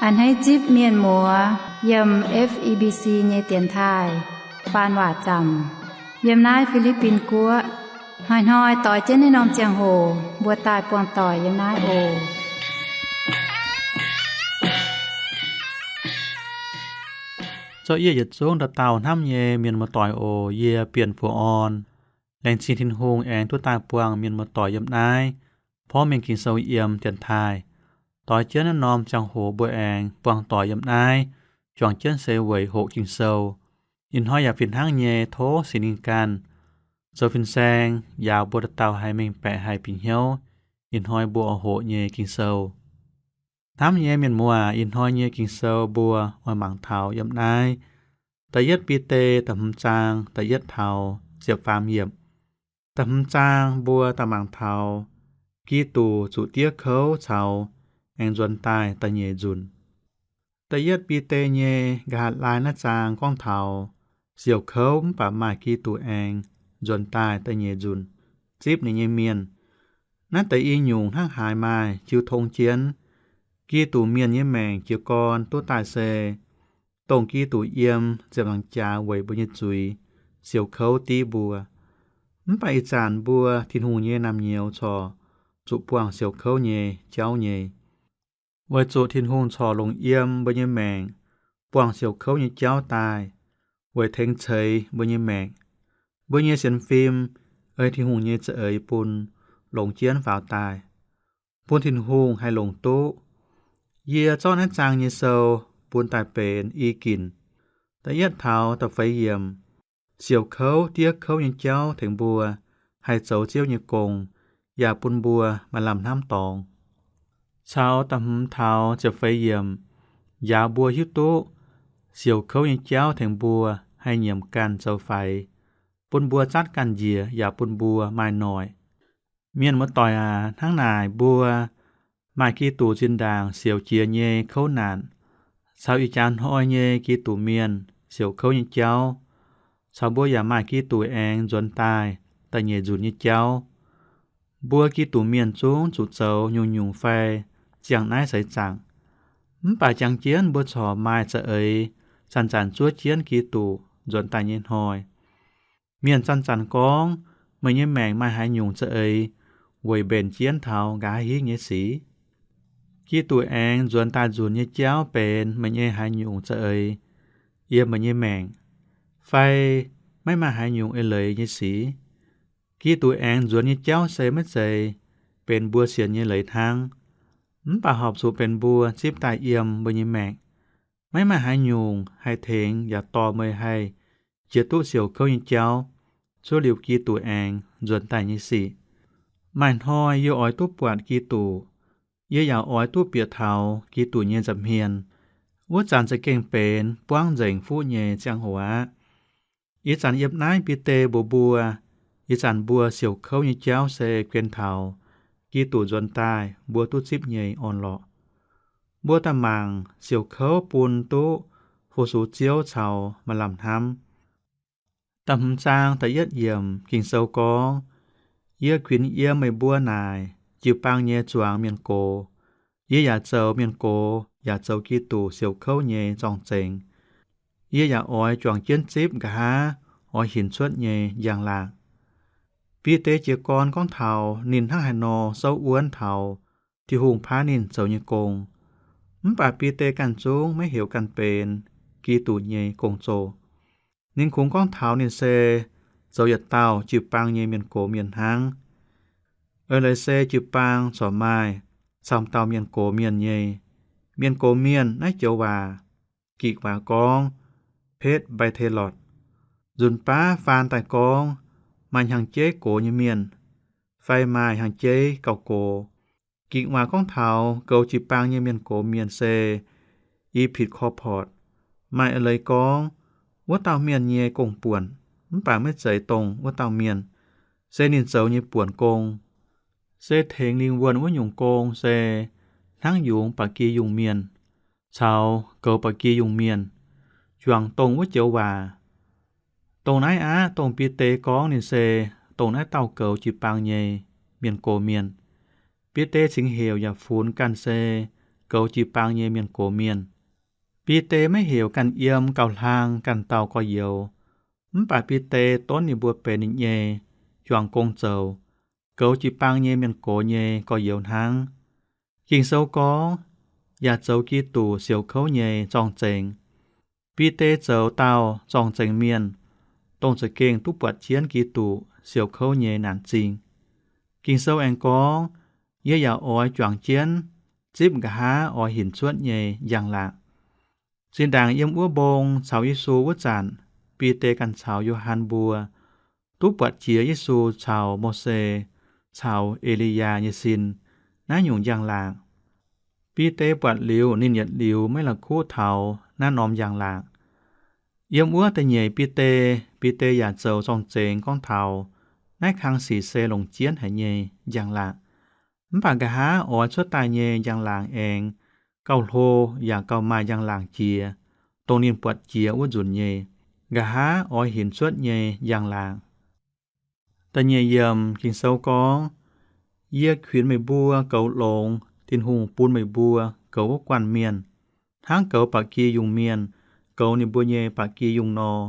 A'hneiv zipv mienh muoz yiem F E B C nyei dienx taaih faan waac zaamc yiem naaiv Fi^li^bin Guoqv. Hnoi-hnoi doix jienv naaiv norm ziangh hoc mbuo daaih buangh doic yiem naaiv oc. Zorqv yie yietc zungv dauh dauh hnamv nyei mienh muoz-doic oc. Yie Bienh Fu'orn laengz zingh Tin-Hungh aengx duqv daaih buangh mienh muoz-doic yiem naaiv porv mengh Ging-Sou yiem dienx taaih. Doix jienv naaiv norm ziangh hoc mbuo aengx buangh doic yiem naaiv, juangc jienv se weic hoqc Ging-Sou. Ih hnoi yaac fih hnangv nyei tov Singx Lingh ganh zoux fin-saeng njaaux mbuo dauh dauh haih mengh baeqc haih bieqc hnyouv ih hnoi mbuo oix hoqc nyei Ging-Sou. Hnamv nyei mienh muoz, ih hnoi nyei Ging-Sou mbuo oix mangc taux yiem naaiv Da'yietv Bide da'hmz zaang da'yietv taux ziepc faam yiemc. Da'hmz zaang mbuo daaih mangc taux Giduc zuqc diev kouv caux aengx nzuonx daaih da'nyeic nzunc. Da'yietv Bide nyei nqa'haav laai naaiv zaang gorngv taux siouc kouv mv baac maaih Giduc aengx nzuonx daaih da'nyeic nzunc zipv ninh nyei mienh. Naaiv deix i nyungc hnangv haaix maaih jiu tong jienv. Giduc mienh nyei maengc jiez gorn duqv daaih se dongh Giduc yiem ziepc nzaangc jaax weic mbuo nyei zuiz siouc kouv div mbuo. Mv baac ih zanc mbuo Tin-Hungh nyei naamh nyouz corc zuqc buangh siouc kouv nyei jauv nyei. Weic zuqc Tin-Hungh corc longc yiem mbuo nyei maengc buangh siouc kouv nyei jauv daaih weic tengx ceix mbuo nyei maengc, mbuo nyei sienx fim ei Tin-Hungh nyei za'eix bun longc jienv faaux daaih, bun Tin-Hungh haih longc duqv. Yie zorqv naaiv zaang nyei sou bun daaih benx i ginc. Da'yietv taux da'feix yiemc, siouc kouv diev kouv nyei jauv tengx mbuo haih zoux Ziouv nyei gong, yaac bun mbuo maaih lamh hnamv dorngx. Caux da'hmz taux ziepc feix yiemc njaaux mbuo hiuv duqv siouc kouv nyei jauv tengx mbuo haih nyiemc ganh zoux faix, bun mbuo zatv ganh njiec yaac bun mbuo maaih noic. Mienh muoz-doic aac, hnangv naaic mbuo maaih Giduc zinh ndaangc siouc jiex nyei kouv naanc, caux ih jaax hnoi nyei Giduc mienh siouc kouv nyei jauv, caux mbuo yaac maaih Giduc aengx nzuonx daaih da'nyeic nzunc nyei jauv. Mbuo Giduc mienh zungv zuqc zoux nyungc-nyungc fai ziangh naaiv seix zaangc. Mv baac jangx jienv mbuo corc maaih za'eix zanc-zanc zuov jienv Giduc nzuonx daaih nyei hnoi. Mienh zanc-zanc gorngv, meih nyei maengc maaih haaix nyungc za'eix weic mbenc jienv taux nqa'haav hingv nyei sic? Giduc aengx nzuonx daaih nzunc nyei jauv benx meih nyei haaix nyungc za'eix yiem meih nyei maengc? Fai maiv maaih haaix nyungc eix leiz nyei sic? Giduc aengx nzuonx nyei jauv se maiv zeiz benx mbuo sienx nyei leiz hnangv, mv baac horpc zuqc benx mbuo zipv daaih yiem mbuo nyei maengc. Maiv maaih haaix nyungc haih tengx yaac dorh meih haih jiex duqv siouc kouv nyei jauv, cuotv liuz Giduc aengx nzuonx daaih nyei sic. Maaih hnoi yie oix duqv buatc Giduc, yie yaac oix duqv bieqc taux Giduc nyei nza'hmien. Wuov zanc za'gengh benx buangv nzengc fuqv nyei ziangh hoc aqv. Ih zanc yiem naaiv Bide mbuox mbuo, ih zanc mbuo siouc kouv nyei jauv se guen taux Giduc nzuonx daaih mbuo duqv zipv nyei orn-lorqc. Mbuo daaih mangc siouc kouv bun duqv fu-sux Ziouv caux maaih lamh hnamv. Da'hmz zaang da'yietv yiemc Ging-Sou gorngv, Yie kuinx yiem meih mbuo naaic jiu-baang nyei zuangx mienh gox. Yie yaac zoux mienh gox yaac zoux Giduc siouc kouv nyei zorng-zengx. Yie yaac oix juangc jienv zipv nqa'haav oix hinc cuotv nyei njang-laangc. Bide jiez gorn gorngv taux ninh hnangv haaix nor souv wuonv taux Tin-Hungh paaiv ninh zoux nyei gong. Mv baac Bide ganh zungv maiv heuc ganh benx Giduc nyei gong-zoh. Ninh kungx gorngv taux ninh se zoux yietc dauh jiu-baang nyei mienh gox mienh hnangv. Eix leiz se jiu-baang corc maaih camv dauh mienh gox mienh nyei. Mienh gox mienh naaiv joux waac, Gikc waac gorngv petv mbai te lotc. Nzunc baav faan daaih gorngv maaih hnyangx-jeiv gox nyei mienh fai maaih hnyangx-jeiv gauh gox. Gikc waac gorngv taux goux jiu-baang nyei mienh gox mienh se epikorbos. Maaih eix leiz gorngv, wuov dauh mienh nyei gong-buonc mv baac maiv zeiz dongh wuov dauh mienh, se ninh zoux nyei buonc gong. Se tengx lingh wuonh wuov nyungc gong se hnangv yungz ba'gi yungh mienh caux goux ba'gi yungh mienh, juangc dongh wuov joux waac. Dongh naaiv aqv, dongh Bide gorngv ninh se dongh naaiv dauh goux jiu-baang nyei mienh gox mienh. Bide cingx heuc yaac funx ganh se goux jiu-baang nyei mienh gox mienh. Bide maiv heuc ganh yiem gauh hlang ganh dauh gorx-youz, mv baac Bide donv ninh mbuo benx ninh nyei juangc gong zoux, goux jiu-baang nyei mienh gox nyei gorx-youz hnangv. Ging-Sou gorngv, yaac zoux Giduc siouc kouv nyei zorng-zengx. Bide zoux dauh zorng-zengx mienh, dongh za'gengh duqv buatc jienv Giduc siouc kouv nyei naanc zingh. Ging-Sou aengx gorngv, yie yaac oix juangc jienv zipv nqa'haav oix hinc cuotv nyei njang-laangc. Zinh ndaangc yiem wuov mbong caux Yesu wuov zanc, Bide ganh caux Yo^han mbuo duqv buatc jiex Yesu caux Mose caux E^li^yaa nyei sin naaiv nyungc njang-laangc. Bide buatc liuz ninh yietc liuz maiv la'kuqv taux naaiv norm njang-laangc. Yiem wuov da'nyeic Bide, Bide yaac zoux zorng-zengx gorngv taux naaiv kang sic se longc jienv haic nyei njang-laangc. Mv baac nqa'haav oix cuotv daaih nyei njang-laangc aengx gauh hlo yaac gauh maaih njang-laangc jiex, dongh ninh buatc jiex wuov nzunc nyei, nqa'haav oix hinc cuotv nyei njang-laangc. Da'nyeic yiemc Ging-Sou gorngv, yie kuinx meih mbuo goux longx Tin-Hungh bun meih mbuo goux wuov guanh mienh, hnangv goux ba'gi yungh mienh goux ninh mbuo nyei ba'gi yungh nor.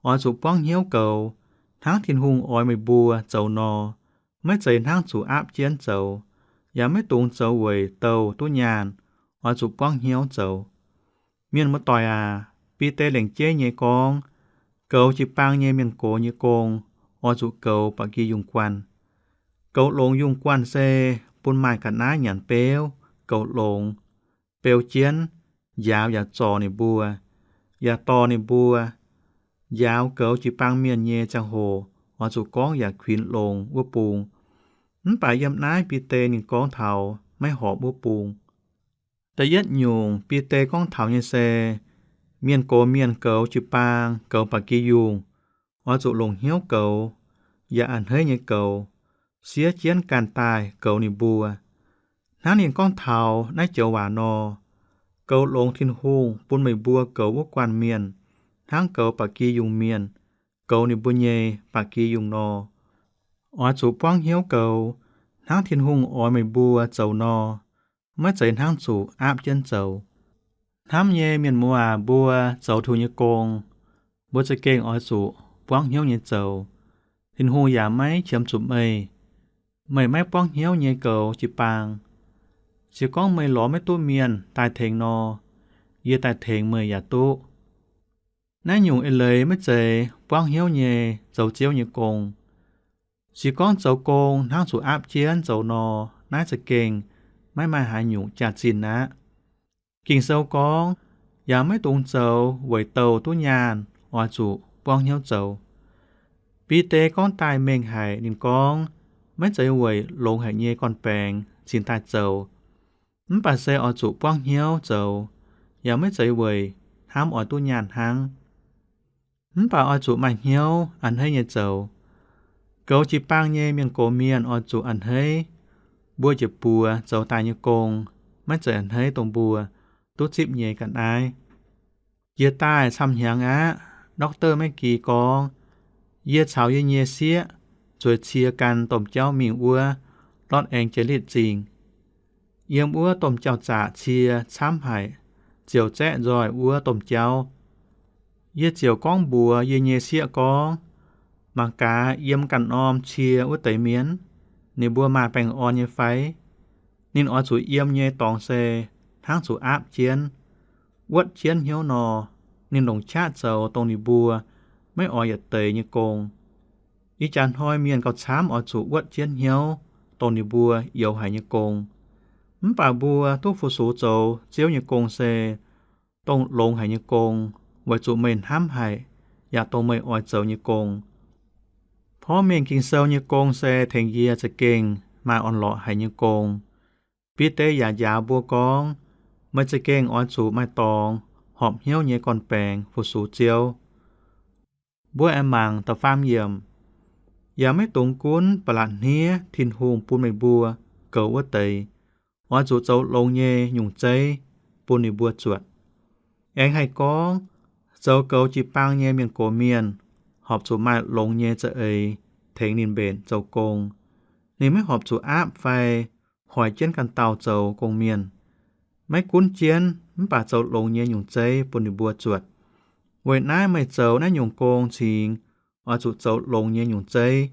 Oix zuqc buangv hnyouv goux, hnangv Tin-Hungh oix meih mbuo zoux nor, maiv zeiz hnangv zuqc aapv jienv zoux, yaac maiv dungx zoux weic douh duqv nyaanh. Oix zuqc buangv hnyouv zoux. Mienh muoz-doic aac, Bide lengc jeiv nyei gorngv, goux jiu-baang nyei mienh gox nyei gong, oix zuqc goux ba'gi yungh guanh. Goux longx yungh guanh se bun maaih ga'naaiv nyanc beuv, goux longx, beu jienv, njaaux yaac zorc ninh mbuo, yaac dorh ninh mbuo. Njaaux goux jiu-baang mienh nyei ziangh hoc, oix zuqc gorngv yaac kuinx longx wuov bung. Mv baac yiem naaiv Bide ninh gorngv taux maiv horpc wuov bung. Da'yietv nyungc Bide gorngv taux nyei se, mienh gox mienh goux jiu-baang, goux ba'gi yungh, oix zuqc longc hnyouv goux, yaac a'hneiv nyei goux, siev jienv ganh daaih goux ninh mbuo. Hnangv ninh gorngv taux naaiv joux waac nor, goux longx Tin-Hungh bun meih mbuo goux wuov guanh mienh, hnangv goux ba'gi yungh mienh goux ninh mbuo nyei ba'gi yungh nor. Oix zuqc buangv hnyouv goux, hnangv Tin-Hungh oix meih mbuo zoux nor, maiv zeiz hnangv zuqc aapv jienv zoux. Hnamv nyei mienh muoz aac, mbuo zoux Tin-Hungh nyei gong, mbuo za'gengh oix zuqc buangv hnyouv nyei zoux. Tin-Hungh yaac maiv qiemx zuqc meih, meih maiv buangv hnyouv nyei goux jiu-baang. Se gorngv meih lorz maiv duqv mienh daaih tengx nor, yie daaih tengx meih yaac duqv. Naaiv nyungc eix leiz maiv zeiz buangv hnyouv nyei zoux Ziouv nyei gong. Se gorngv zoux gong hnangv zuqc aapv jienv zoux nor, naaiv za'gengh maiv maaih haaix nyungc jaax-zinh aqv. Ging-Sou gorngv, yaac maiv dungx zoux weic douh duqv nyaanh, oix zuqc buangv hnyouv zoux. Bide gorngv daaih mengh haic. Ninh gorngv, maiv zeiz weic longx haic nyei gorn-baengx cingx daaih zoux, mv baac se oix zuqc buangv hnyouv zoux, yaac maiv zeiz weic hnamv oix duqv nyaanh hnangv. Mv baac oix zuqc maaih hnyouv a'hneiv nyei zoux. Goux jiu-baang nyei mienh gox mienh oix zuqc a'hneiv mbuo njiec buoz zoux daaih nyei gong, maiv zeiz a'hneiv dongh mbuo duqv zipv nyei ga'naaiv. Jiex daaih camv-hnyangx aqv, Doctor Maiv Gi gorngv, yie caux yie nyei sieqv zueiz cie gan domh jauv mingh wuov Los Angeles Zingh. Yiem wuov domh jauv-zaqc cie camv haic, ziouc zaeqv nzoih wuov domh jauv. Yie ziouc gorngv mbuox yie nyei sieqv gorngv, mangc gaax yiem ganh norm cie wuov deix mienh, ninh mbuo maaih baengh orn nyei fai? Ninh oix zuqc yiem nyei dorngx se hnangv zuqc aapv jienv, wuotv jienv hnyouv nor. Ninh longc qaqv zoux dongh ninh mbuo maiv oix yietc deix nyei gong. Ih jaax hnoi mienh gauh camv oix zuqc wuotv jienv hnyouv dongh ninh mbuo youx haic nyei gong. Mv baac mbuo duqv fu-sux zoux Ziouv nyei gong se dongh longx haic nyei gong, weic zuqc meih hnamv haic yaac dongh meih oix zoux nyei gong. Porv mengh Ging-Sou nyei gong se tengx yie za'gengh maaih orn-lorqc haic nyei gong. Bide yaac njaaux mbuo gorngv, meih za'gengh oix zuqc maaih dorngx horpc hnyouv nyei gorn-baengx fu-sux Ziouv. Mbuo aengx mangc da'faam yiemc. Yaac maiv dungx gunv ba'laqc hniev Tin-Hungh bun meih mbuo goux wuov deix. Oix zuqc zoux longx nyei nyungc zeiv bun ninh mbuo zuotc. Aengx haih gorngv, zoux goux jiu-baang nyei mienh gox mienh horpc zuqc maaih longx nyei za'eix tengx ninh mbenc zoux gong. Ninh maiv horpc zuqc aapv fai hoic jienv ganh dauh zoux gong-mienh. maiv gunv jienv mv baac zoux longx nyei nyungc zeiv bun ninh mbuo zuotc. Weic naaiv meih zoux naaiv nyungc gong cingx oix zuqc zoux longx nyei nyungc zeiv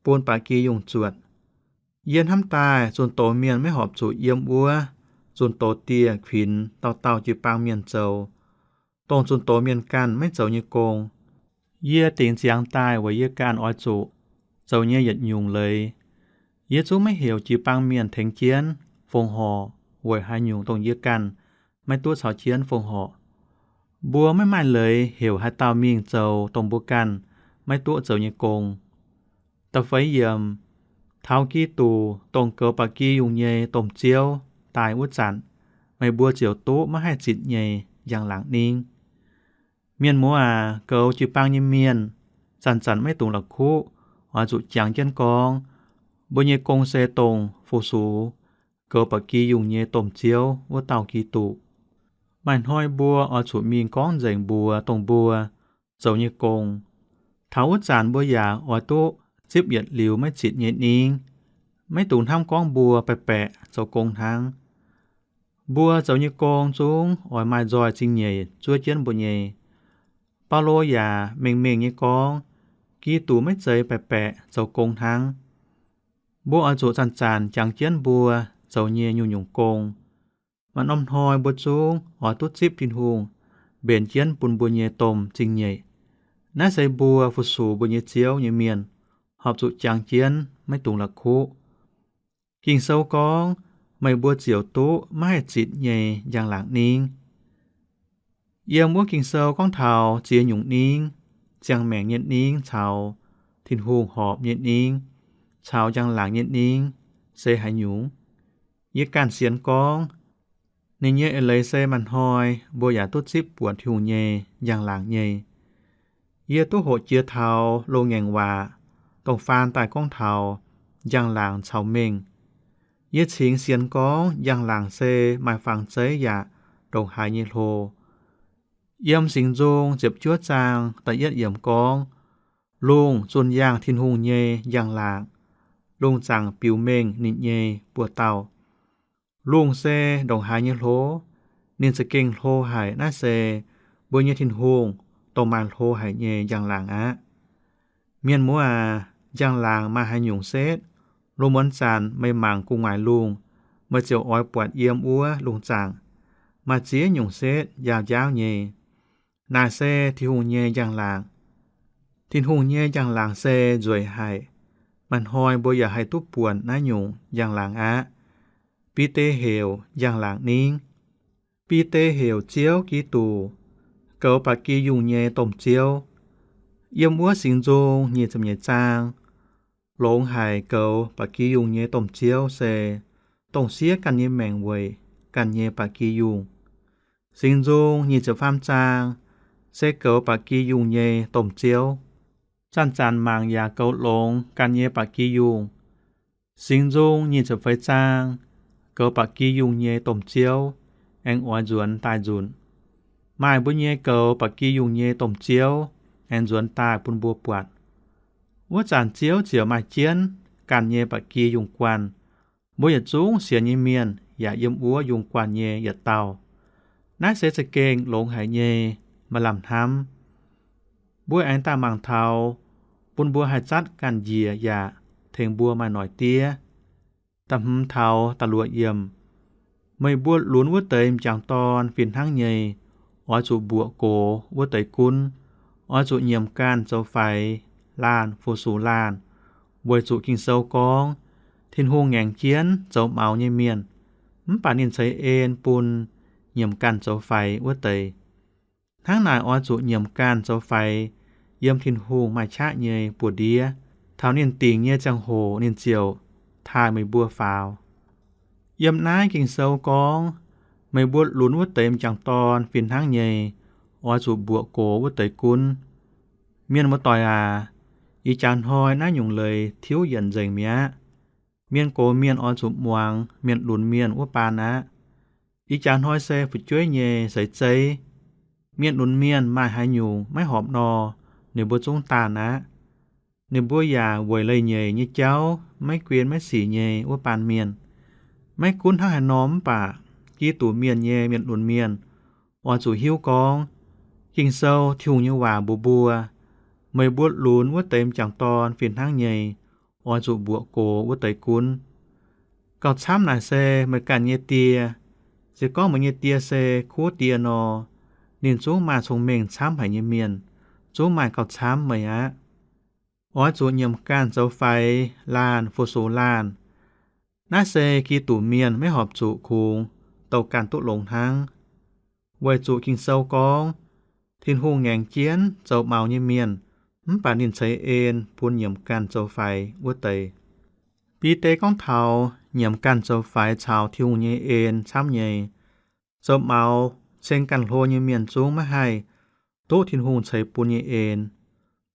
bun ba'gi yungh zuotc. Yie hnamv daaih zunh doz mienh maiv horpc zuqc yiem wuov zunh doz dieh kuinx dauh dauh jiu-baang mienh zoux, dongh zunh doz mienh ganh maiv zoux nyei gong. Yie dingc ziangx daaih weic yie ganh oix zuqc zoux nyei yietc nyungc leiz. Yie zungv maiv heuc jiu-baang mienh tengx jienv fongc horc weic haaix nyungc dongh yie ganh maiv duqv caux jienv fongc horc. Mbuo maiv maaih leiz heuc haaix dauh mingh zoux dongh mbuo ganh maiv duqv zoux nyei gong. Da'feix yiemc, taux Giduc, dongh goux ba'gi yungh nyei domh Ziouv, daaih wuov zanc, meih mbuo ziouc duqv maiv haih zitc nyei njang-laangc ningv. Mienh muoz aac, goux jiu-baang nyei mienh zanc-zanc maiv dungx la'kuqv, oix zuqc jangx jienv gorngv, mbuo nyei gong se dongh fu-sux goux ba'gi yungh nyei domh Ziouv wuov dauh Giduc. Maaih hnoi mbuo oix zuqc mingh gorngv nzengc mbuox dongh mbuo zoux nyei gong. Taux wuov zanc mbuo yaac oix duqv zipv yietc liuz maiv zitc nyei ningv. Maiv dungx hnamv gorngv mbuo baeqc baeqc zoux gong hnangv. Mbuo zoux nyei gong zungv oix maaih nzoih zingh nyeic zuov jienv mbuo nyei. Baulo yaac mengh mengh nyei gorngv, Giduc maiv zeiz baeqc baeqc zoux gong hnangv. Mbuo oix zuqc zanc-zanc jangx jienv mbuo zoux nyei nyungc-nyungc gong. Maaih norm hnoi mbuo zungv oix duqv zipv Tin-Hungh mbenc jienv bun mbuo nyei domh zingh nyeic. Naaiv se mbuo fu-sux mbuo nyei Ziouv nyei mienh horpc zuqc jangx jienv, maiv dungx la'kuqv. Ging-Sou gorngv, meih mbuo ziouc duqv maiv haih zitc nyei njang-laangc ningv. Yiem wuov Ging-Sou gorngv taux ziex nyungc ningv, ziangh maengc nyei ningv caux Tin-Hungh horpc nyei ningv caux njang-laangc nyei ningv se haaix nyungc. Yie ganh sienx gorngv, ninh nyei eix leiz se maaih hnoi mbuo yaac duqv zipv buatc Tin-Hungh nyei njang-laangc nyei. Yie duqv hoqc jiex taux loz-ngaengc waac, dongh faan daaih gorngv taux njang-laangc caux mengh. Yie cingx sienx gorngv njang-laangc se maaih fangx zeiv yaac ndongc haaix nyei hlo. Yiem Singx Nzung ziepc juov zaang da'yietv yiemc gorngv, lungh zunh yaangh Tin-Hungh nyei njang-laangc, lungh zaangc biux mengh ninh nyei buoz-dauh. Lungh se ndongc haaix nyei hlo? Ninh za'gengh hlo haic. Naaiv se mbuo nyei Tin-Hungh, dongh maaih hlo haic nyei njang-laangc aqv. Mienh muoz aac, njang-laangc maaih haaix nyungc setv? Lungh muonz zanc meih mangc gu'nguaaic lungh, meih ziouc oix buatc yiem wuov lungh zaangc maaih ziex nyungc setv njaaux njaauv nyei. Naaic se Tin-Hungh nyei njang-laangc. Tin-Hungh nyei njang-laangc se nzueic haic. Maaih hnoi mbuo yaac haih duqv buonc naaiv nyungc njang-laangc aqv. Bide heuc njang-laangc ningv. Bide heuc Ziouv Giduc, goux ba'gi yungh nyei domh Ziouv. Yiem wuov Singx Nzung nyic ziepc nyeic zaang, longx haic goux ba'gi yungh nyei domh Ziouv se dongh siev ganh nyei maengc weic ganh nyei ba'gi yungh. Singx Nzung nyic ziepc faam zaang se goux ba'gi yungh nyei domh Ziouv. Zanc-zanc mangc yaac goux longx ganh nyei ba'gi yungh. Singx Nzung nyic ziepc feix zaang, goux ba'gi yungh nyei domh Ziouv aengx oix nzuonx daaih nzunc. Maaih mbuo nyei goux ba'gi yungh nyei domh Ziouv aengx nzuonx daaih bun mbuo buatc. Wuov zanc Ziouv ziouc maaih jienv ganh nyei ba'gi yungh guanh. Mbuo yietc zungv sienx nyei mienh yaac yiem wuov yungh guanh nyei yietc dauh. Naaiv se za'gengh longx haic nyei, maaih lamh hnamv. Mbuo aengx daaih mangc taux bun mbuo haih zatv ganh njiec yaac tengx mbuo maaih noic diev. Da'hmz taux da'luoqc yiemc. Meih mbuo lunx wuov deix m'jangc dorn fih hnangv nyei, oix zuqc mbuoqc gox wuov deix gunv. Oix zuqc nyiemc ganh zoux faix laanh fu-sux laanh, weic zuqc Ging-Sou gorngv, Tin-Hungh ngaengc jienv zoux maux nyei mienh, mv baac ninh ceix en bun nyiemc ganh zoux faix wuov deix. Hnangv naaic oix zuqc nyiemc ganh zoux faix yiem Tin-Hungh maaih qaqv nyei buoz-ndiev. Taux ninh dingc nyei ziangh hoc ninh ziouc taaih meih mbuo faaux. Yiem naaiv Ging-Sou gorngv, meih mbuo lunx wuov deix m'jangc dorn fih hnangv nyei, oix zuqc mbuoqc gox wuov deix gunv. Mienh muoz-doic aac, ih jaax hnoi naaiv nyungc leiz tiuv yienc nzengc mi'aqv. Mienh gox mienh oix zuqc muangx mienh lunx mienh wuov baan aqv. Ih jaax hnoi se fu'jueiv nyei seix zeiv. Mienh lunx mienh maaih haaix nyungc maiv horpc nor, ninh mbuo zungv daanh aqv. Ninh mbuo yaac weic leiz-nyeic nyei jauv maiv guen maiv sic nyei wuov baan mienh. Maiv gunv hnangv haaix nor mv baac Giduc mienh nyei mienh lunx mienh, oix zuqc hiuv gorngv, Ging-Sou, Tin-Hungh nyei waac mbuox mbuo, meih mbuo lunx wuov deix m'jangc dorn fih hnangv nyei, oix zuqc mbuoqc gox wuov deix gunv. Gauh camv naaic se meih ganh nyei die. Se gorngv meih nyei die se kuv die nor, ninh zungv maaih cong-mengh camv haic nyei mienh, zungv maaih gauh camv meih aqv. Oix zuqc nyiemc ganh zoux faix laanh fu-sux laanh. Naaiv se Giduc mienh maiv horpc zuqc kungx douh ganh duqv longx hnangv. Weic zuqc Ging-Sou gorngv, Tin-Hungh ngaengc jienv zoux maux nyei mienh, mv baac ninh ceix en bun nyiemc ganh zoux faix wuov deix. Bide gorngv taux nyiemc ganh zoux faix caux Tin-Hungh nyei en camv nyei. Zoux maux ceng ganh hlo nyei mienh zungv maiv haih duqv Tin-Hungh ceix bun nyei en.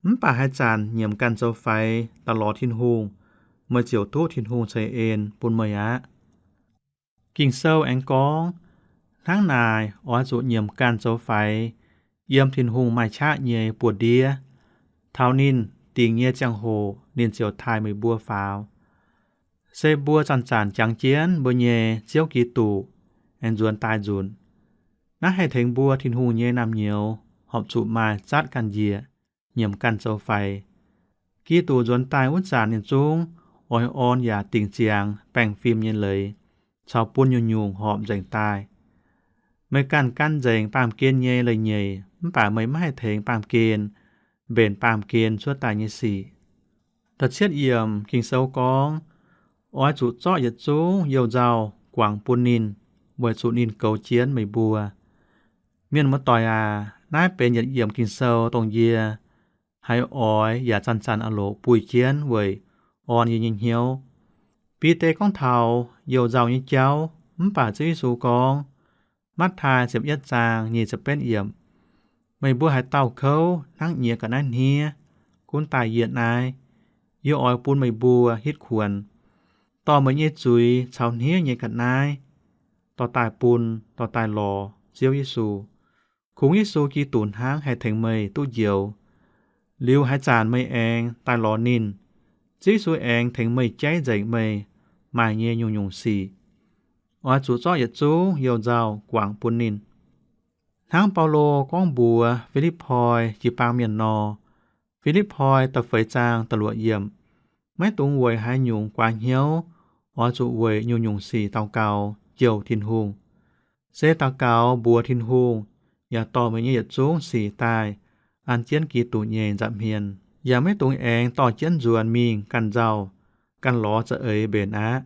Mv baac haaix zanc nyiemc ganh zoux faix daaih lorz Tin-Hungh, meih ziouc duqv Tin-Hungh ceix en bun meih aqv. Ging-Sou aengx gorngv, Hnangv naaic, oix zuqc nyiemc ganh zoux faix, yiem Tin-Hungh maaih qaqv nyei buoz-ndiev. Taux ninh dingc nyei ziangh hoc ninh ziouc taaih meih mbuo faaux. Se mbuo zanc-zanc jangx jienv mbuo nyei Ziouv Giduc aengx nzuonx daaih nzunc. Naaiv haih tengx mbuo Tin-Hungh nyei naamh nyouz horpc zuqc maaih zatv ganh njiec, nyiemc ganh zoux faix. Giduc nzuonx daaih wuov zanc ninh zungv oix orn yaac dingc ziangx baengh fim nyei leiz, caux bun nyungc-nyungc horpc nzengc daaih. Meih ganh gan nzengc baamh gen nyei leiz-nyeic, mv baac meih maiv haih tengx baamh gen mbenc baamh gen cuotv daaih nyei sic. Da'cietv yiemc Ging-Sou gorngv, Oix zuqc zorqv yietc zungv you-nzauh guangc bun ninh, weic zuqc ninh goux jienv meih mbuo. Mienh muoz-doic aac, naaiv benx yietc yiemc Ging-Sou dongh yie haiz oix yaac zanc-zanc aah loc buih jienv weic orn yie nyei hnyouv. Bide gorngv taux you-nzauh nyei jauv, mv baac Ziouv Yesu gorngv, Matv^taai ziepc yietv zaang nyic ziepc betv yiemc, Meih mbuo haaix dauh kouv hnangv nyiex ga'naaiv hniev, gunv daaih yie naaiv. Yie oix bun meih mbuo hitv kuonx. Dorh meih nyei zuiz caux hniev nyei ga'naaiv dorh daaih bun, dorh daaih lorz Ziouv Yesu. Kungx Yesu Giduc hnangv haih tengx meih duqv njoux. Liuz haaix zanc meih aengx daaih lorz ninh, Ziouv Yesu aengx tengx meih jaiv nzengc meih maaih nyei nyungc-nyungc sic. Oix zuqc zorqv yietc zungv you-nzauh guangc bun ninh. Hnangv Baulo gorngv mbuox Fi^lipv^poi jiu-baang mienh nor, Fi^lipv^poi da'feix zaang da'luoqc yiemc, Maiv dungx weic haaix nyungc guaax hnyouv, oix zuqc weic nyungc-nyungc sic daux gaux jouh Tin-Hungh. Se daux gaux mbuox Tin-Hungh, yaac dorh meih nyei yietc zungv sic daaih an jienv Giduc nyei nza'hmien, yaac maiv dungx aengx dorh jienv nzuonx mingh ganh nzauh, ganh lorz za'eix mbenc aqv.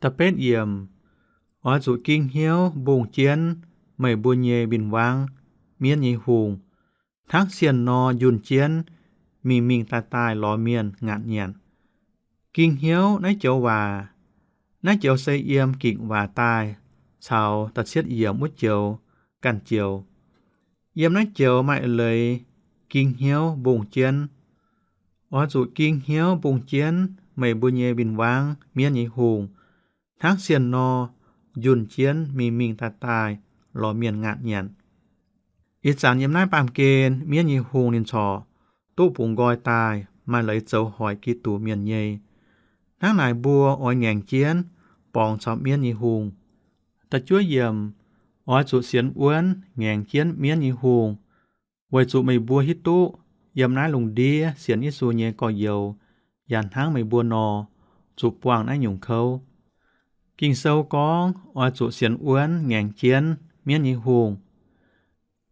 Da'betv yiemc, Oix zuqc ging hnyouv mbungh jienv meih mbuo nyei win-wangv, mienv nyei hungh, hnangv sienh nor njunh jienv mingh mingh daaih daaih lorz mienh ngaatc nyanc. Ging hnyouv naaiv joux waac, naaiv joux se yiem Ging-Waac daaih caux da'cietv yiemc wuov joux ganh joux. Yiem naaiv joux maaih eix leiz ging hnyouv mbungh jienv. Oix zuqc ging hnyouv mbungh jienv meih mbuo nyei win-wangv, mienv nyei hungh, hnangv sienh nor njunh jienv mingh mingh daaih daaih lorz mienh ngaatc nyanc. Ih zanc yiem naaiv baamh gen mienv nyei hungh ninh corc duqv bungx nqoi daaih maaih leiz zoux hoic Giduc mienh nyei. Hnangv naaic mbuo oix ngaengc jienv borngz caux mienv nyei hungh. Da'juov yiemc, oix zuqc sienx wuonv ngaengc jienv mienv nyei hungh, weic zuqc meih mbuo hiuv duqv yiem naaiv lungh ndiev sienx Yesu nyei gorx-youz yaac hnangv meih mbuo nor, zuqc buangh naaiv nyungc kouv. Ging-Sou gorngv oix zuqc sienx wuonv ngaengc jienv mienv nyei hungh.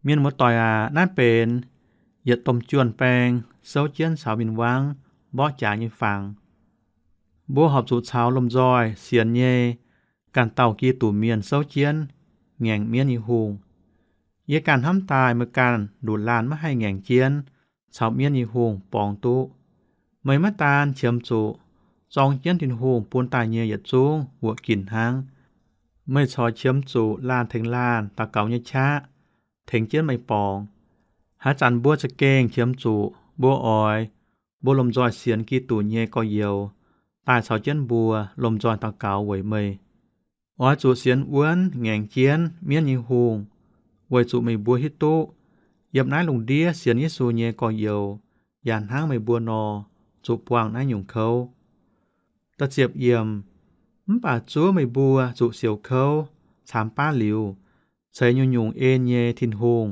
Mienh muoz-doic aac, naaiv benx yietc domh juonh baeng souv jienv caux win-wangv mborqv jaax nyei fangx. Mbuo horpc zuqc caux lomh nzoih sienx nyei ganh dauh Giduc mienh souv jienv ngaengc mienv nyei hungh. Yie ganh hnamv daaih meih ganh nduqc laanh maiv haih ngaengc jienv caux mienv nyei hungh borngz duqv. Meih maiv daan qiemx zuqc zorng jienv Tin-Hungh bun daaih nyei yietc zungv wuoqc ginc hnangv, meih corc qiemx zuqc laanh tengx laanh daux gaux nyei qaqv tengx jienv meih borngz. Haaix zanc mbuo za'gengh qiemx zuqc mbuo oix mbuo lomh nzoih sienx Giduc nyei gorx-youz daaih caux jienv mbuo lomh nzoih daux gaux weic meih. Oix zuqc sienx wuonv ngaengc jienv mienv nyei hungh, weic zuqc meih mbuo hiuv duqv yiem naaiv lungh ndiev sienx Yesu nyei gorx-youz yaac hnangv meih mbuo nor, zuqc buangh naaiv nyungc kouv. Da'ziepc yiemc, mv baac zuov meih mbuo zuqc siouc kouv, caamx baav liuz, ceix nyungc-nyungc en nyei Tin-Hungh,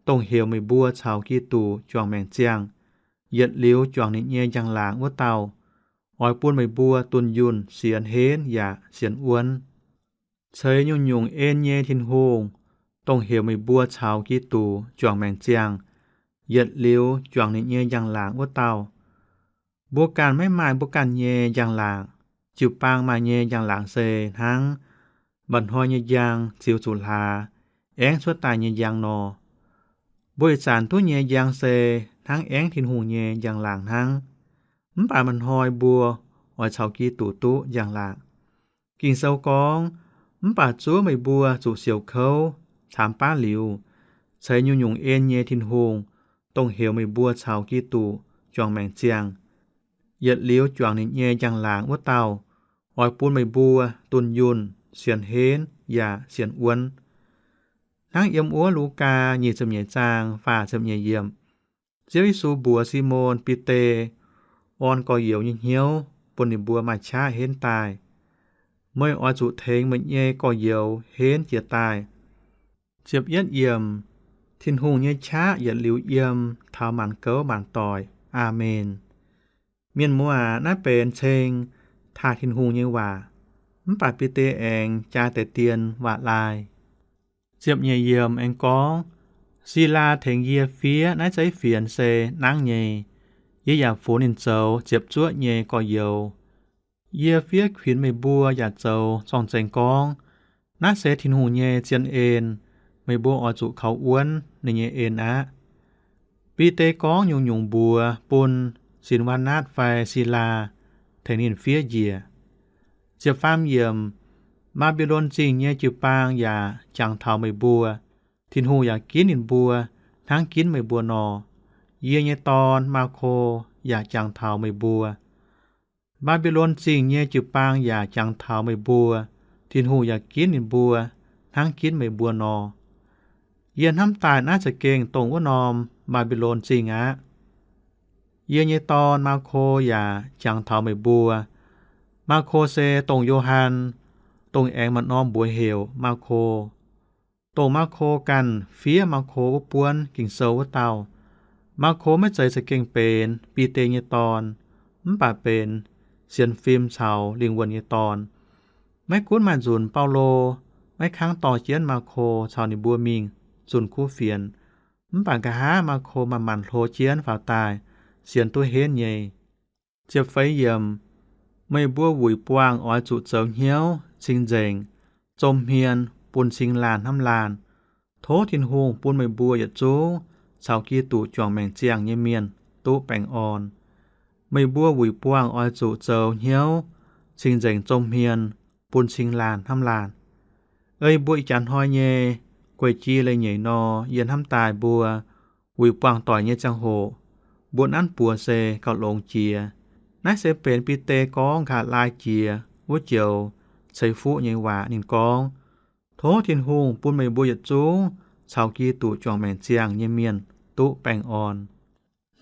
dongh heuc meih mbuo caux Giduc juangc maengc ziangh, yietc liuz juangc ninh nyei njang-laangc wuov dauh, oix bun meih mbuo dunh yunh sienx henv yaac sienx wuonv. Ceix nyungc-nyungc en nyei Tin-Hungh, dongh heuc meih mbuo caux Giduc juangc maengc ziangh, yietc liuz juangc ninh nyei njang-laangc wuov dauh. Mbuo ganh maiv maaih mbuo ganh nyei njang-laangc. Jiu-baang maaih nyei njang-laangc se hnangv mba'hnoi nyei njang ziux zuqc hlaax, aengv cuotv daaih nyei njang nor. Mbuo ih zanc duqv nyei njang se hnangv aengv Tin-Hungh nyei njang-laangc hnangv. Mv baac maaih hnoi mbuo oix caux Giduc duqv njang-laangc. Ging-Sou gorngv, mv baac zuov meih mbuo zuqc siouc kouv, caamx baav liuz, ceix nyungc-nyungc en nyei Tin-Hungh, dongh heuc meih mbuo caux Giduc juangc maengc ziangh, yietc liuz juangc ninh nyei njang-laangc wuov dauh, oix bun meih mbuo dunh yunh sienx henv yaac sienx wuonv. Hnangv yiem wuov Lugaa nyic ziepc nyeic zaang faah ziepc nyeic yiemc, Ziouv Yesu mbuox Simon Bide, orn gorx-youz nyei hnyouv bun ninh mbuo maaih qaqv henv daaih. Meih oix zuqc tengx meih nyei gorx-youz henv jiez daaih. Ziepc yietv yiemc, Tin-Hungh nyei qaqv yietc liuz yiem taux maanc gouv maanc doic. Aamen. Mienh muoz aac, naaiv benx ceng taaih Tin-Hungh nyei waac. Mv baac Bide aengx jaa deix dien waac-laai. Ziepc nyeic yiemc aengx gorngv, Silaa tengx yie fiev naaiv zeiv fienx se nangv nyei. Yie yaac funx ninh zoux ziepc zuoqv nyei gorx-youz. Yie fiev kuinx meih mbuo yaac zoux zorng-zengx gorngv, naaiv se Tin-Hungh nyei zien en. Meih mbuo oix zuqc kaux wuonv ninh nyei en aqv. Bide gorngv nyungc-nyungc mbuox bun Sin^waa^natv fai Silaa tengx ninh fiev njiec. Ziepc faam yiemc, Mbaa^mbi^lon Zingh nyei jiu-baang yaac jangx taux meih mbuo. Tin-Hungh yaac ginv ninh mbuo hnangv ginv meih mbuo nor. Yie nyei dorn, Maako, yaac jangx taux meih mbuo. Mbaa^mbi^lon Zingh nyei jiu-baang yaac jangx taux meih mbuo. Tin-Hungh yaac ginv ninh mbuo hnangv ginv meih mbuo nor. Yie hnamv daaih naaiv za'gengh dongh wuov norm Mbaa^mbi^lon Zingh aqv. Yie nyei dorn, Maako, yaac jangx taux meih mbuo. Maako se dongh Yo^han, dongh aengx maaih norm mbuox heuc Maako. Dongh Maako ganh fiev Maako wuov buonv Ging-Sou wuov dauh. Maako maiv zeiz za'gengh benx Bide nyei dorn, mv baac benx sienx fim caux lingh wuonh nyei dorn. Maiv gunv maaih nzunc Baulo maiv kangv dorh jienv Maako caux ninh mbuo mingh zunh kuv fienx, mv baac nqa'haav Maako manc-manc hlo jienv faaux daaih, sienx duqv henv nyei. Ziepc feix yiemc, meih mbuo wuic buangh oix zuqc zoux hnyouv cing-nzengc, zom hmien, bun cing laanh hnamv laanh. Tov Tin-Hungh bun meih mbuo yietc zungv caux Giduc juangc maengc ziangh nyei mienh duqv baengh orn. Meih mbuo wuic buangh oix zuqc zoux hnyouv cing-nzengc, zom hmien, bun cing laanh hnamv laanh. Ei mbuo ih jaax hnoi nyei guei-jie leiz-nyeic nor, yie hnamv daaih mbuo wuic buangh doic nyei ziangh hoc, mbuo nanv buoz se gauh longx jiex. Naaiv se benx Bide gorngv nqa'haav laai jiex wuov joux ceix fuqv nyei waac. Ninh gorngv, tov Tin-Hungh bun meih mbuo yietc zungv caux Giduc juangc maengc ziangh nyei mienh duqv baengh orn.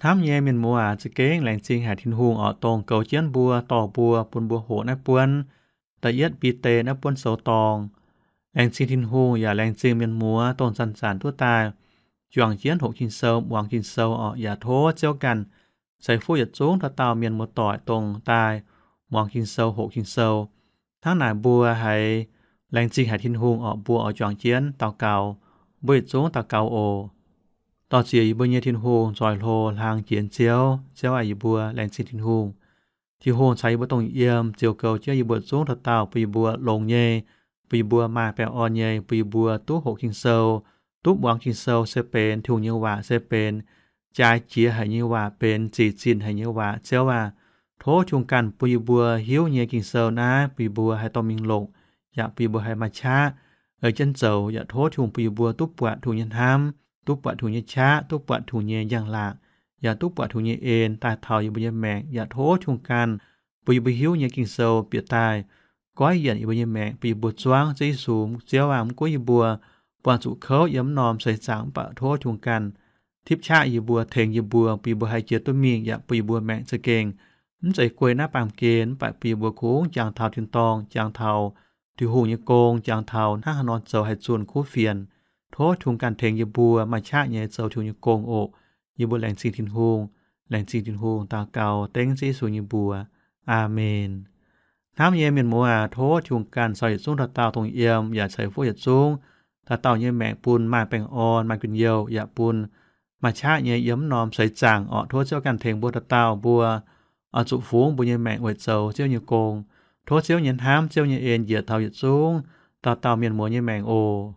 Hnamv nyei mienh muoz aac, za'gengh laengz zingh haic Tin-Hungh oc, dongh goux jienv mbuo, dorh mbuo, bun mbuo hoqc naaiv buonv da'yietv Bide naaiv buonv sou dorngh. Laengz zingh Tin-Hungh yaac laengz zingh mienh muoz dongh zanc-zanc duqv daaih juangc jienv hoqc Ging-Sou, muangx Ging-Sou oc. Yaac tov Ziouv ganh ceix fuqv yietc zungv dauh dauh mienh muoz-doic dongh daaih muangx Ging-Sou, hoqc Ging-Sou. Hnangv naaic mbuo haiz laengz zingh haic Tin-Hungh oc. Mbuo oix juangc jienv daux gaux. Mbuo yietc zungv daux gaux oc. Dorh ziec yie mbuo nyei Tin-Hungh, zoih hlo hlang jiex nyei Ziouv. Ziouv aac, yie mbuo laengz zingh Tin-Hungh. Tin-Hungh caux yie mbuo dongh yiem, ziouc goux jienv yie mbuo zungv dauh dauh, bun yie mbuo longx nyei, bun yie mbuo maaih baengh orn nyei, bun yie mbuo duqv hoqc Ging-Sou, duqv muangx Ging-Sou se benx Tin-Hungh nyei waac, se benx jaaix jiex haic nyei waac, benx zic zinh haic nyei waac. Ziouv aac, tov Tin-Hungh ganh bun yie mbuo hiuv nyei Ging-Sou naaiv bun yie mbuo haih dorh mingh longc, yaac bun yie mbuo haih maaih qaqv ei jienv zoux. Yaac tov Tin-Hungh bun yie mbuo duqv buatc Tin-Hungh nyei hnamv, duqv buatc Tin-Hungh nyei qaqv, duqv buatc Tin-Hungh nyei njang-laangc, yaac duqv buatc Tin-Hungh nyei en daaih taux yie mbuo nyei maengc. Yaac tov Tin-Hungh ganh bun yie mbuo hiuv nyei Ging-Sou bieqc daaih goiv yienc yie mbuo nyei maengc, bun yie mbuo zuangv Ziouv Yesu. Ziouv aac, mv gunv yie mbuo buangh zuqc kouv yiem mv norm seix zaangc, mv baac tov Tin-Hungh ganh tipv qaqv yie mbuo, tengx yie mbuo, bun yie mbuo haih jiex duqv mingh, yaac bun yie mbuo maengc za'gengh mv zeiz guei naaiv baamh gen, mv baac bun yie mbuo kungx jangx taux tin-dorngh, jangx taux Tin-Hungh nyei gong, jangx taux hnangv haaix nor zoux haih zunh kuv fienx. Tov Tin-Hungh ganh tengx yie mbuo maaih qaqv nyei zoux Tin-Hungh nyei gong oc. Yie mbuo laengz zingh Tin-Hungh. Laengz zingh Tin-Hungh, daux gaux dengv Ziouv Yesu nyei mbuox. Aamen. Hnamv nyei mienh muoz aac, tov Tin-Hungh ganh caux yietc zungv dauh dauh dongh yiem yaac ceix fuqv yietc zungv dauh dauh nyei maengc bun maaih baengh orn, maaih gu'nyuoz, yaac bun maaih qaqv nyei yiem mv norm seix zaangc orqc. Tov Ziouv ganh tengx mbuo dauh dauh mbuo oix zuqc fungx mbuo nyei maengc weic zoux Ziouv nyei gong. Tov Ziouv nyei hnamv, Ziouv nyei en njiec taux yietc zungv dauh dauh mienh muoz nyei maengc oc.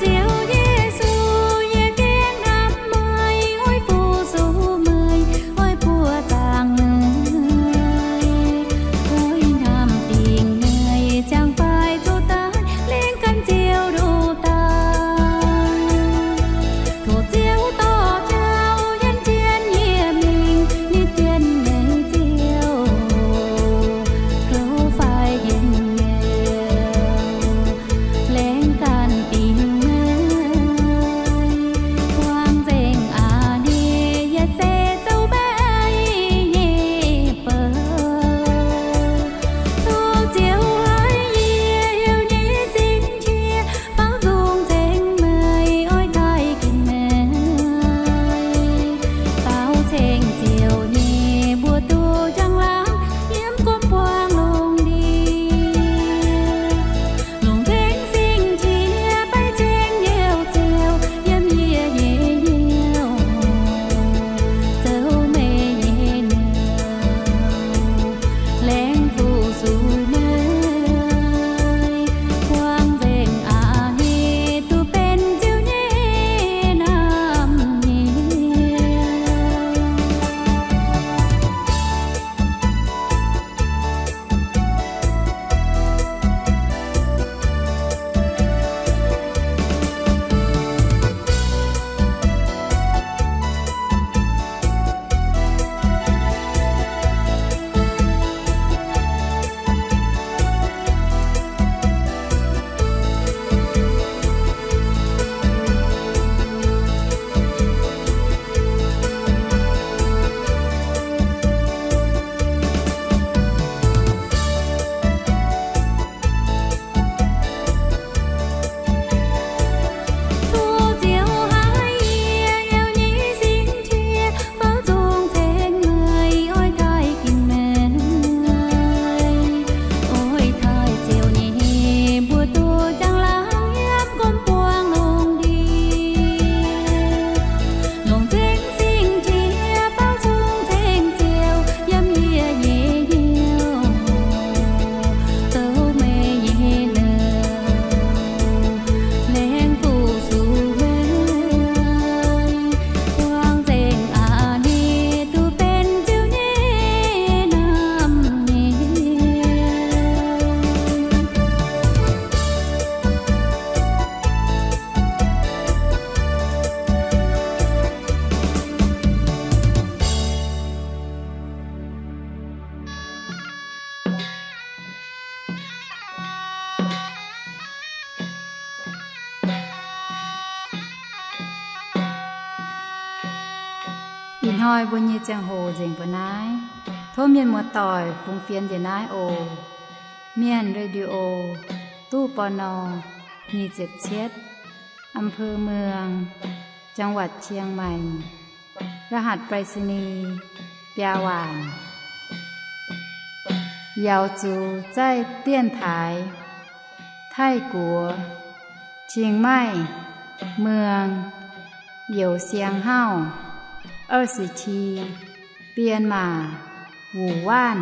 Ziouv Yesu, yie gengh hnamv meih, oix fu-sux meih, oix buoqc zaangc meih, oix hnamv dingc meih, ziangh fai zuqc daaih, lengc ganh Ziouv nduqc daaih. Tov Ziouv dorh jauv yienc jienv yie mingh, nitv jienv meih Ziouv, kouv fai njien-youh, lengc ganh dingc meih. Buangh nzengc a'hneiv, yietc seix zoux meih nyei bou. Tov Ziouv haiz yie heuc nyei sin-qiex, baaux nzung nzengc meih, oix taaih ginc meih. Baaux ceng Ziouv nyei mbuox duqv njang-laangc, yiem gormx buangv lungh ndiev. Longc nzengc sin-qiex baix ceng Ziouv, Ziouv yiem yie nyei hnyouv, zoux meih nyei nouh, laengz fu-sux meih. Buangh nzengc a'hneiv, duqv benx Ziouv nyei naamh nyiemc. Tov Ziouv haiz yie heuc nyei sin-qiex, baaux nzung nzengc meih, oix taaih ginc meih. Oix taaih Ziouv nyei mbuox duqv njang-laangc, yiem gormx buangv lungh ndiev. Longc nzengc sin-qiex baaux nzung nzengc Ziouv, yiem yie nyei hnyouv, zoux meih nyei nouh, laengz fu-sux meih. Buangh nzengc a'hneiv, duqv benx Ziouv nyei naamh nyiemc. Ih hnoi mbuo nyei ziangh hoc nzengc mbuo naaiv. Tov mienh muoz-doic fungx fienx njiec naaiv oc. Mienh Radio, ตู้ ปณ. nyic ziepc cietv, อำเภอเมือง จังหวัดเชียงใหม่ รหัสไปรษณีย์ biaa waanc. Yaux zuqc zaih 电台 Taiv-Guoqv, Chiang Mai, Muang, Youz Siang Hauv, 二十七, Bienh Maac, Wuoqc Waanv.